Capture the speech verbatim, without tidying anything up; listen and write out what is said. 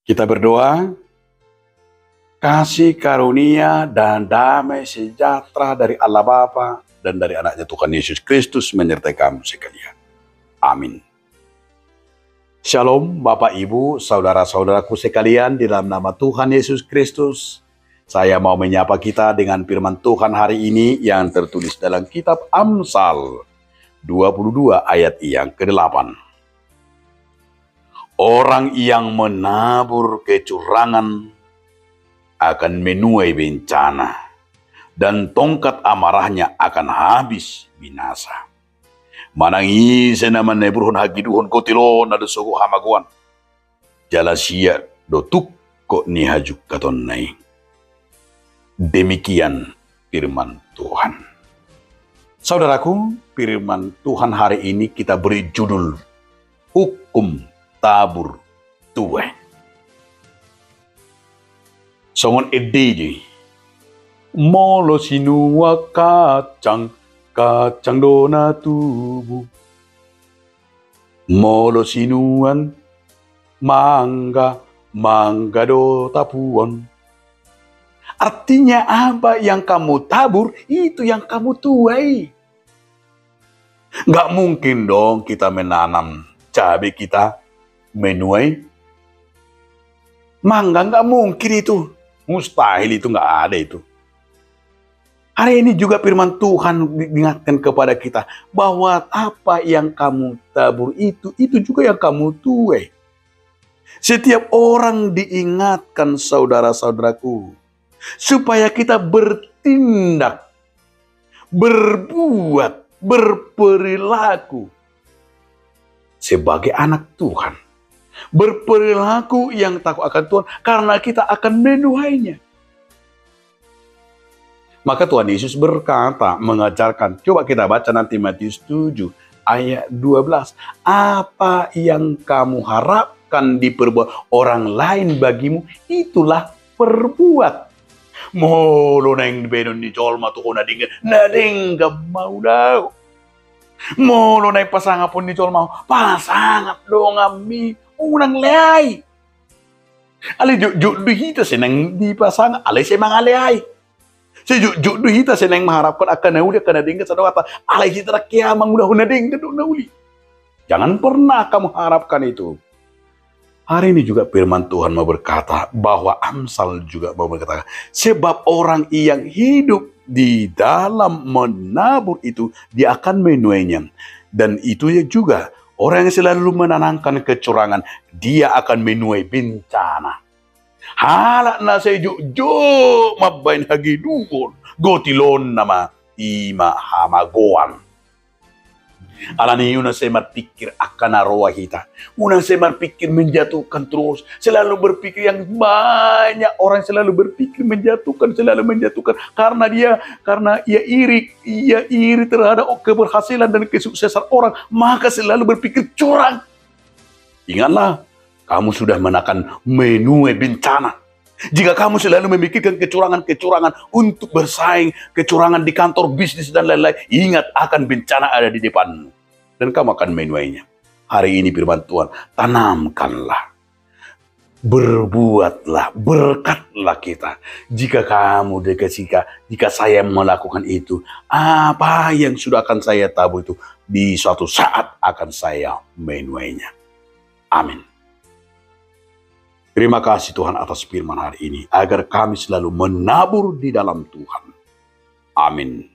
Kita berdoa. Kasih karunia dan damai sejahtera dari Allah Bapa dan dari Anaknya Tuhan Yesus Kristus menyertai kamu sekalian. Amin. Shalom, Bapak, Ibu, saudara-saudaraku sekalian, di dalam nama Tuhan Yesus Kristus, saya mau menyapa kita dengan firman Tuhan hari ini yang tertulis dalam kitab Amsal dua puluh dua ayat yang kedelapan. Orang yang menabur kecurangan akan menuai bencana, dan tongkat amarahnya akan habis binasa. Manang ise na manaburhon hagiduhon, gotilon na do sogo hamagoan, jala sia do tungkot ni hajungkatonna i. Demikian firman Tuhan. Saudaraku, firman Tuhan hari ini kita beri judul Hukum Tabur Tuai. Songon ende i do i. Molo sinuan kacang, kacang do na tubu. Molo sinuan mangga, mangga do tapuon. Artinya, apa yang kamu tabur, itu yang kamu tuai. Nggak mungkin dong kita menanam cabe, kita menuai mangga, nggak mungkin itu. Mustahil itu, nggak ada itu. Hari ini juga firman Tuhan diingatkan kepada kita bahwa apa yang kamu tabur itu, itu juga yang kamu tuai. Setiap orang diingatkan, saudara-saudaraku, supaya kita bertindak, berbuat, berperilaku sebagai anak Tuhan. Berperilaku yang takut akan Tuhan, karena kita akan menuainya. Maka Tuhan Yesus berkata, mengajarkan, coba kita baca nanti Matius tujuh ayat dua belas. Apa yang kamu harapkan diperbuat orang lain bagimu, itulah perbuat. Molo naeng baenon ni jolma tu ho na denggan, na denggan ma ulaon. Molo naeng pasangaphon ni jolma ho, pasangap donganmi, unang leai. Alai jotjot do hita sai naeng dipasangap, alai sai mangaleai. Sai jotjot do hita sai naeng mangharapkan angka na uli, angka na denggan, sai dohot hata, alai hita ndang hea mangulahon na denggan dohot na uli. Jangan pernah kamu harapkan itu. Hari ini juga firman Tuhan mau berkata bahwa Amsal juga mau berkata, sebab orang yang hidup di dalam menabur itu, dia akan menuainya. Dan itu ya juga, orang yang selalu menanamkan kecurangan, dia akan menuai bencana. Halak na sai jotjot mambaen hagiduhon, gotilonna ma, i ma hamagoan. Alani i unang sai marpikir angka na roa hita. Unang sai marpikir menjatuhkan terus. Selalu berpikir yang banyak, orang selalu berpikir menjatuhkan, selalu menjatuhkan. Karena dia, karena ia iri, ia iri terhadap keberhasilan dan kesuksesan orang, maka selalu berpikir curang. Ingatlah, kamu sudah menakan menuai bencana. Jika kamu selalu memikirkan kecurangan-kecurangan untuk bersaing, kecurangan di kantor, bisnis, dan lain-lain, ingat, akan bencana ada di depanmu. Dan kamu akan menuainya. Hari ini firman Tuhan, tanamkanlah. Berbuatlah, berkatlah kita. Jika kamu, jika, jika saya melakukan itu, apa yang sudah akan saya tabur itu, di suatu saat akan saya menuainya. Amin. Terima kasih Tuhan atas firman hari ini, agar kami selalu menabur di dalam Tuhan. Amin.